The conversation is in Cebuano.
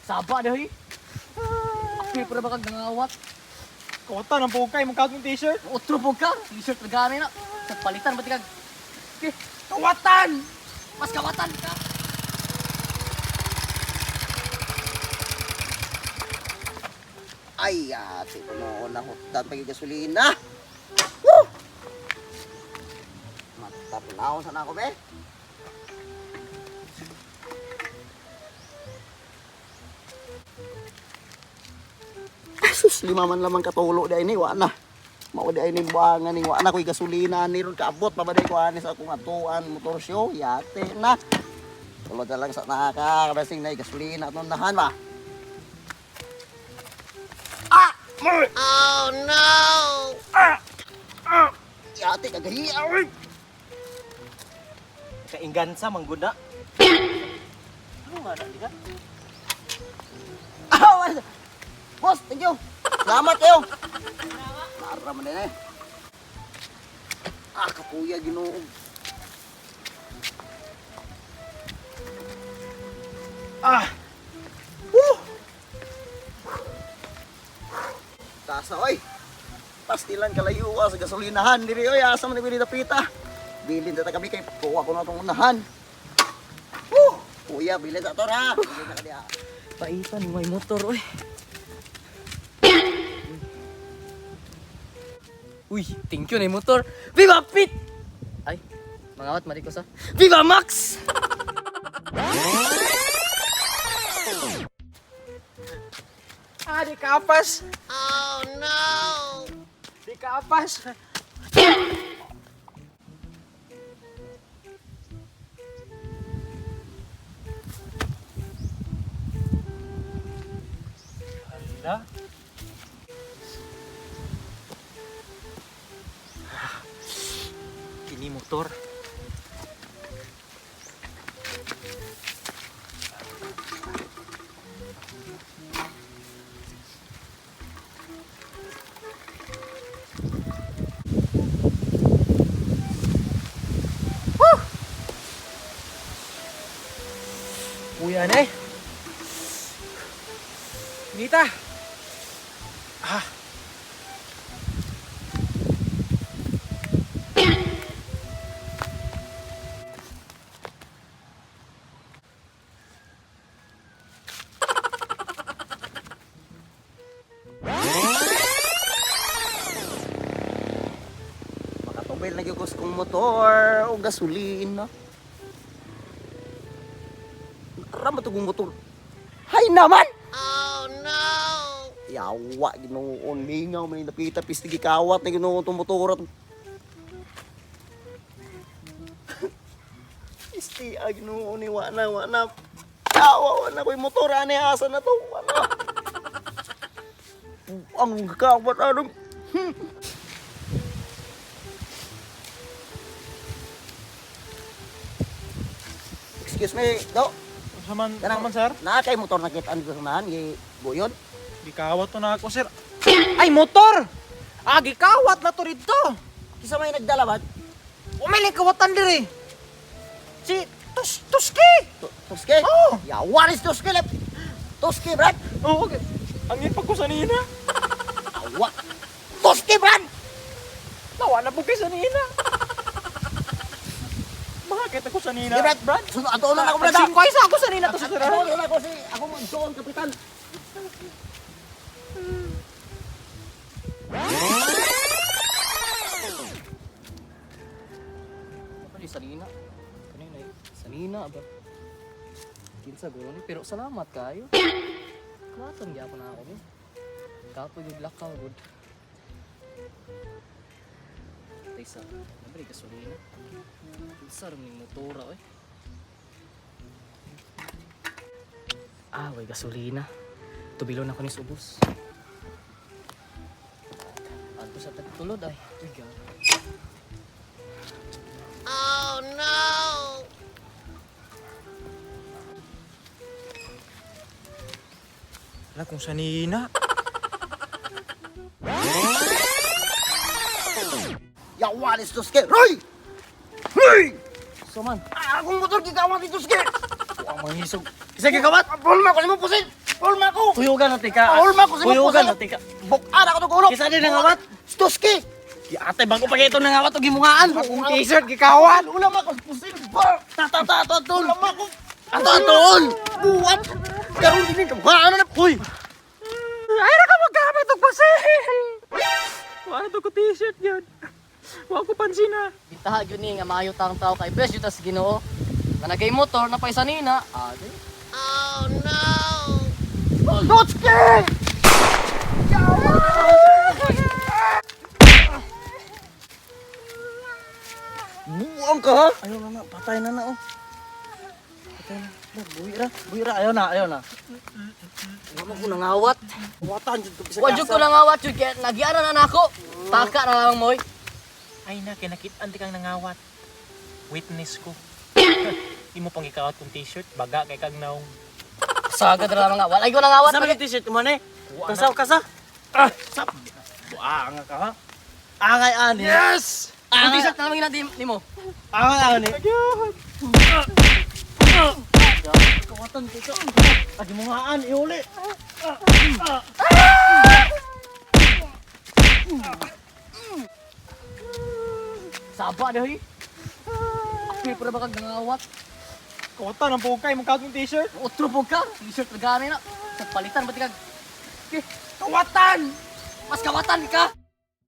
Saba dahi. Apil pa na ba kag nangawat? Kawatan ang pugkay, mong kagong t-shirt. Otro po ka. T-shirt na gani na. Sa palitan ba kag? Okay. Kawatan! Mas kawatan ka. Ay, ate, puno na hutan pag gasolina. Woo! Matapulaw sana ako, be. Sus, lima man lamang katulo di ini, wa na. Mao di ini buangan ni wa na ko'y gasolina ni ron kaabot pa ba di ko ani sa akong atuan motor show, yate na. Tulod na lang sa nakakabasing na gasolina aton nahan ba. Oh no! Yate kagahiya oy. Kaingansa, mangguna. Ano nga na, di ka? Ah, boss, thank you. Salamat kayo. Para man din eh. Ah, kapuya Ginoo. Ah! Woo! Tasa oy. Pastilan kalayo ah, sa gasolinahan diri oy, asa man ni dapita. Bilin ta kami kay kuha ko na tong unahan. Woo! Kuya, bilin ta to ra. Bilin ta kadiha. Paitan may motor oy. Uy, thank you na yung motor. Viva Pit! Ay, mangawat mali ko sa Viva Max! Ah, di kapas! Oh no! Di kapas! Hala. Ah, kini motor. Kuya na eh. Nita. Ah. Makatubil na gyud ko sa kong motor o gasolina. Rama to kong motor. Hay naman! Oh no! Yawa, ginoon. Lingaw, may napita, pistigi kawat na ginoon tong motor. At... Pisti, ah, ginoon, ni wa na, wa na. Yawa, wa na ko'y motor, ane, asa na to, wa na. Ang kawat, anong... Excuse me, do. Unsa man, Kanang- unsa man sir? Naa kay motor nakita ang gasunahan, gi buyon. Gikawat to na ako sir. Ay, motor! Ah, gikawat na to rito. Kisa may nagdala ba? Umiling kawatan diri. Si Tus Tuski. Tuske? Oo. Ya, what is Tuske? Lep? Tuske, Brad! Oo, okay. Ang ipag ko sanina. Awa! Tuske, Brad! Nawa na po kay sanina. Bakit ako sanina? Sige, Brad! Brad! Sunod, ato na ako, Brad! ah. Singko isa ako sanina to sa sir. Ato na ako si... Ako magsuon, kapitan. Ano yung sanina? Kanina eh. Sanina ba? Kinsa gulo ni pero salamat kayo. Kawatan gyapon na ako ni. Kapoy gud lakaw gud. Taysa, nabri gasolina. Kinsa rin ning motora oy. Ah, way gasolina. Tubilon ako ni subos. Anto sa tagtulod ay. Uy, grabe. Ala kung sanina. Ya, what is Tuske? Roy! Roy! So man, Ah, akong motor gikawat ni Tuske! Ang mangisog. Kisa gikawat? Apol mo, kunin mo pusit! Paulma ko. Kuyugan na tika. Paulma ko sa imong Kuyugan pusil. na tika. Bukan ako tong ulo. Kisa din nangawat? Stuski. Ate, bago pa kayo ito nangawat o gimungaan. Akong t-shirt gikawat. Ulam ako sa pusil. Ba! Ta ta ta ta tol. Ulam ako. Ato atol. Buwat. Karon din ka. Ano na? Uy. Ay ra ka maggamit og pusil. Wala to ko t-shirt yun. Wa ko pansin ah. Bintaha gyud ni nga maayo tang tao kay best jud tas Ginoo. Nga nagay motor na pa sanina. Ade. Dutski! Buang ka ha? Ayaw na na, patay na na oh. Patay na. Na, buhi ra, buhi ra, ayaw na, ayaw na. Wa man ko nangawat. Watan jud ko bisa Wa jud ko nangawat jud kay nagyara na nako. Taka na lang moy. Ay na, kinakit-an ti kang nangawat. Witness ko. Imo pang gikawat kong t-shirt, baga kay kag naong. Sagad ra lang nga. Walay ko nangawat. Sa mga t-shirt mo ni? Kasaw kasa? Ah! Sap. Buang ka ha? Angay ani. Yes! Ang t-shirt na lang ginati nimo. Angay ani. Kawatan ko ka. Agi mo ngaan iuli. Saba dahi. Apil pa ra ba kag nangawat? Kawatan ang bukay mong kawat kong t-shirt. Otro po ka. T-shirt na gani na. Sa palitan ba ti kag? Kawatan! Mas kawatan ka.